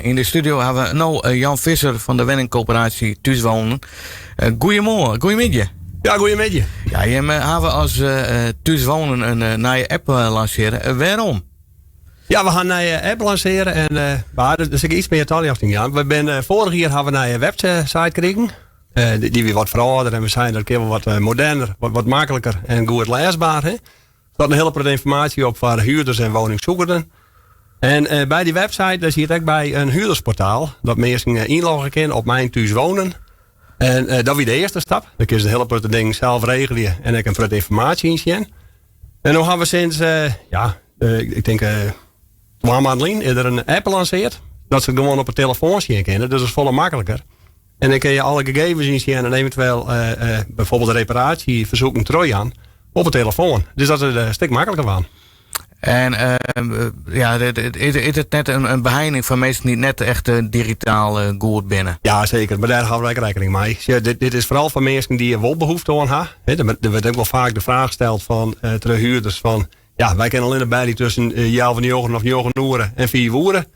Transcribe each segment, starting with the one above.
Yn de studio ha we no Jan Visser fan de wenningkoöperaasje Thús Wonen. Goeiemoarn, goeiemiddei. Ja, goeiemiddei. Ja, jimme hawwe as Thús Wonen in nije app lansearre. Wêrom? Ja, we ha in nije app lansearre en mar dus ik iets mear taljochting jaan. We binne foarich jier hawwe we in nije website krigen. Dy wie wat ferâldere en we seinen dat kin wol wat moderner, wat makliker en goed lêsber. Hè. Der sat in hiele protte ynformaasje op foar huurders en woningzoekenden. En by dy website dêr siet ek by in huurdersportaal dat minsken ynlogge kinne op Mijn Thuis Wonen. En dat wie de earste stap. Dan kinne se in hiele protte dingen sels regelje en ek in protte ynformaasje ynsjen. En no hawwe we sinds, ja, ik tink twa maand lyn is der in app lansearre. Dat se it gewoan op de telefoan sjen kinne. Dus dat is folle makliker. En dan kinne je alle gegevens ynsjen en eventueel bijvoorbeeld reparatieverzoeken trochjaan op de telefoan. Dus dat is in stik makliker wurden. En ja, is it net in beheining foar minsken dy't net echt digitaal goed binne? Ja, seker. Mar dêr hawwe we ek rekkening mei. Sjoch, dit is foaral foar minsken dy't wol behoefte oan ha. Der wurdt ek wol faak de fraach steld fan troch huurders fan, ja, wy kinne allinne belje tusken healwei njoggen of njoggen oere en fiif oere.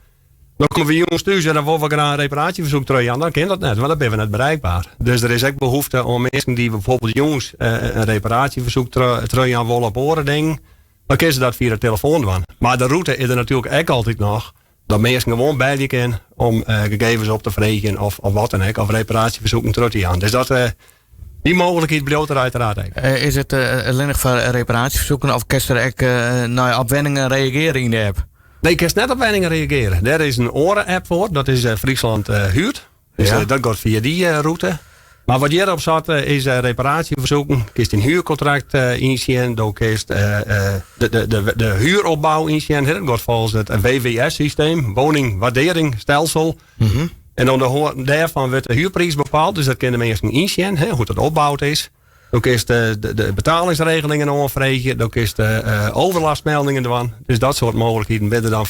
Dan komme we jûns thús en dan wolle we graach in reparatieverzoek trochjaan. Dan kin dat net, want dan binne we net bereikber. Dus der is ek behoefte oan minsken dy't bijvoorbeeld jûns in reparatieverzoek trochjaan wolle op oare dingen. Dan kinne se dat fia de telefoan dwaan. Mar de rûte is der natuerlik ek altyd noch dat minsken gewoan belje kinne om gegevens op te freegjen of wat dan ek, of reparatieverzoeken troch te jaan. Dus dat, dy mooglikheid bliuwt der uiteraard ek. Is it allinnich foar reparatieverzoeken of kinst der ek nei op wenningen reagearje yn de app? Nee, kinst net op wenningen reagearje. Dêr is in oare app foar, dat is Friesland Huurt. Dus dat giet fia dy rûte. Mar wat hjirop sit is reparatieverzoeken. Kinst dyn huurkontrakt ynsjen. Do kinst de huuropbou ynsjen. Dat giet folgens it WWS-systeem, woningwaarderingstelsel. En oan de hân dêrfan wurdt de huurpriis bepaald. Dus dat kinne de minsken ynsjen, hoe't dat opboud is. Do kinst de betalingsregelingen oanfreegje. Do kinst overlastmeldingen dwaan. Dus dat soart mooglikheden binne der dan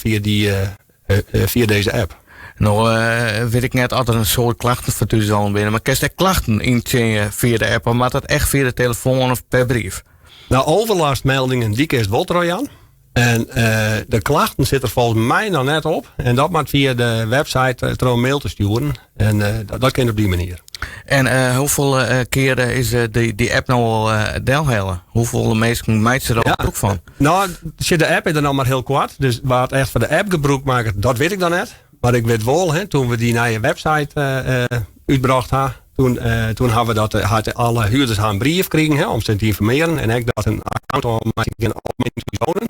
fia dizze app. No wit ik net oft der in soad klachten foar Thús Wonen binne, mar kinst ek klachten yntsjinje fia de app of moat dat echt fia de telefoan of per brief? Nou, overlastmeldingen dy kinst wol trochjaan. En de klachten sitte der folgens my noch net op. En dat moat fia de website troch in mail te stjoeren. En dat kin op dy manier. En hoefolle kear is dy app no al delhelle? Hoefolle minsken meitsje der al gebrûk fan? Nou, de app is der noch mar hiel koart. Dus wa't echt fan de app gebrûk makket, dat wit ik noch net. Mar ik wit wol, hè, doe't we dy nije website útbrocht ha, toen, toen hawwe we dat, hat alle huurders ha in brief krigen hè, om se te ynformearjen. En ek dat in account oanmeitsje kinne op Mijn Thuis Wonen.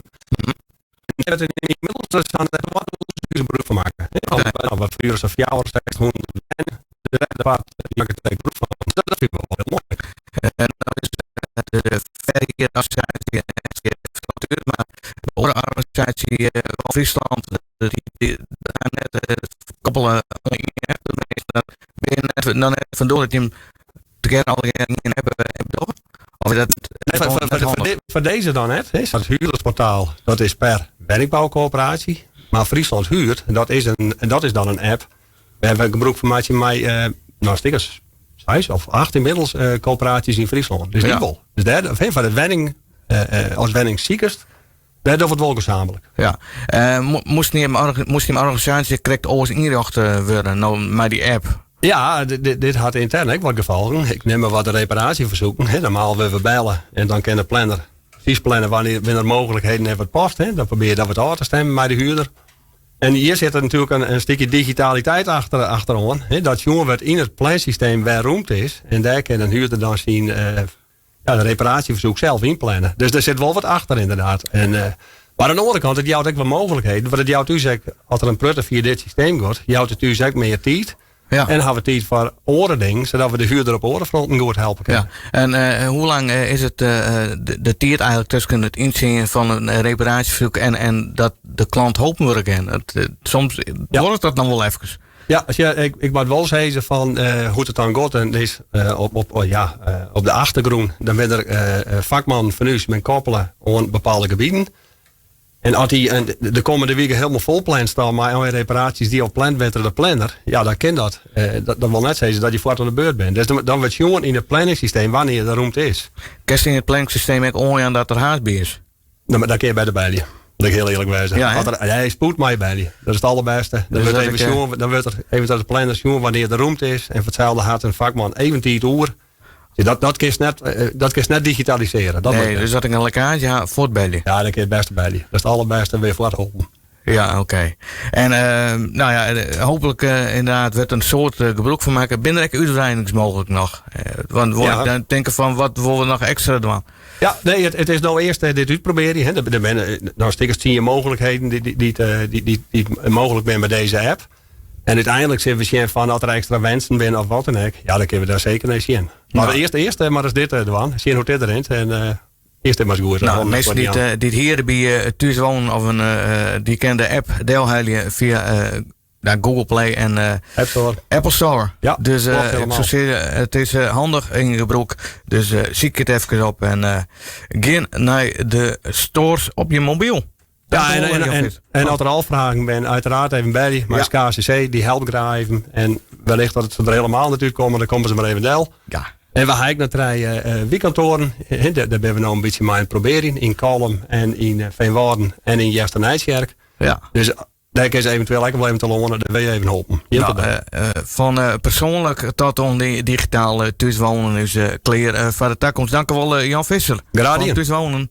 En dêr wurdt ynmiddels sa'n 2000 gebrûk fan makke. Nou, we ferhuure sa'n 6400 wenningen. De derde part makket der gebrûk fan. Dat fyn ik wol hiel moai. En dan is de ferhierorganisaasje mar de oare organisaasje Fryslân dy net koppele oan ien app. Binne net dan net fan doel dat jim tegearre allegear ien app dogge? Of is dat net handich? Foar dizze dan net. It huurdersportaal dat is per wenningboukoöperaasje. Mar Friesland Huurt, dat is, in, dat is dan in app wêr't we gebrûk fan meitsje mei nou, stik as seis of acht ynmiddels koöperaasjes yn Fryslân. Dus dy wol. Dus dêr, foar de wenning, as wenningsikers, dêr dogge we it wol gesamentlik. Ja. Moast dyn organisaasje krekt oars ynrjochte wurde no mei dy app? Ja, dit hat yntern ek wat gefolgen. Ik nim mar wat de reparatieverzoeken. Normaal wurde we belle en dan kin de planner presys planne wannear der mooglikheden en wat past. Dan probearje je dat wat ôf te stimmen mei de huurder. En hjir sit der natuerlik in stikje digitaliteit achteroan. Dat sjoen wurdt yn it plansysteem wêr rûmte is. En dêr kin in huurder dan syn ja, de reparatieverzoek sels ynplanne. Dus der sit wol wat achter ynderdaad. En, mar oan de oare kant, it jout ek wat mooglikheden. Want it jout ús ek, as der in protte fia dit systeem giet, jout it ús ek mear tiid. En hawwe we tiid foar oare dingen, sadat we de huurder op oare fronten goed helpe kinne. Ja. En hoe lang is it de tiid eigentlik tusken it yntsjinjen fan in reparatieferzoek en dat de klant holpen wurde kin? Soms duorret dat noch wol efkes. Ja, ik moat wol sizze fan hoe't it dan giet. En is op, ja, op de achtergrûn, dan binne der fakmannen fan ús men koppele oan bepaalde gebieten. En as dy de kommende wike hielendal folpland staan mei allegear reparaasjes dy't al pland binne troch de planner, ja, dan kin dat. Dat wol net sizze dat je fuort oan de beurt binne. Dus dan wurdt sjoen yn it planningssysteem wannear der rûmte is. Kinst yn it planningssysteem ek oanjaan dat der haast by is? No, mar dan kinne je by de belje. Moet ik hiel earlik wêze. Ja, hè? As der, ja, spoed mei belje. Dat is it alderbêste. Dan Dus wurdt dat even ik, sjoen, dan wurdt der even troch de planner sjoen wannear't der rûmte is. En foar itselde hat in fakman even tiid oer. Ja, dat kinst net, dat kinst net digitalisearje. Dat Nee, lukt net. dus as ik in lekkaazje ha, fuort belje. Ja, dan kin je it bêste belje. Dat is it alderbêste wer foar holpen. Ja, oké. En no ja, hooplik ynderdaad wurdt in soad gebrûk fan makke. Binne der ek útwreidings mooglik noch? Want wol ik dan tinke fan wat wolle we noch ekstra dwaan? Ja, nee, it is no earst dit útprobearjen. Hè. Der binne no in stik as 10 mooglikheden dy't mooglik binne mei dizze app. En úteinlik sille we sjen fan as der ekstra wensen binne of wat dan ek. Ja, dan kinne we dêr seker nei sjen. Mar earst mar ris dit dwaan. Sjen hoe't dit rint. En earst dit mar ris goed. Nou, minsken dy't hjir by thús wonen of in, dy kinne de app delhelje fia Google Play en App Store. Apple Store. Ja, dus klopt ik helemaal. soe sizze, it is handich yn gebrûk. Dus sykje it efkes op en gean nei de stores op je mobyl. Ja, en as der al fragen binne, uiteraard even belje. Mar KCC, dy helpt graach even. En wellicht dat se der helemaal net útkomme, dan komme se mar even del. En we ha ek noch trije wykkantoaren. Dêr binne we no in bytsje mei oan it probearjen. Yn Kollum en yn Feanwâlden en yn Easternijtsjerk. Dus dêr kinne se eventueel ek wol even telâne. Dêr wurde je even holpen. Gjin probleem. Fan persoanlik tot oan digitaal thúswonen is klear foar de takomst. Dankewol, Jan Visser. Graach Fan dien. Thúswonen.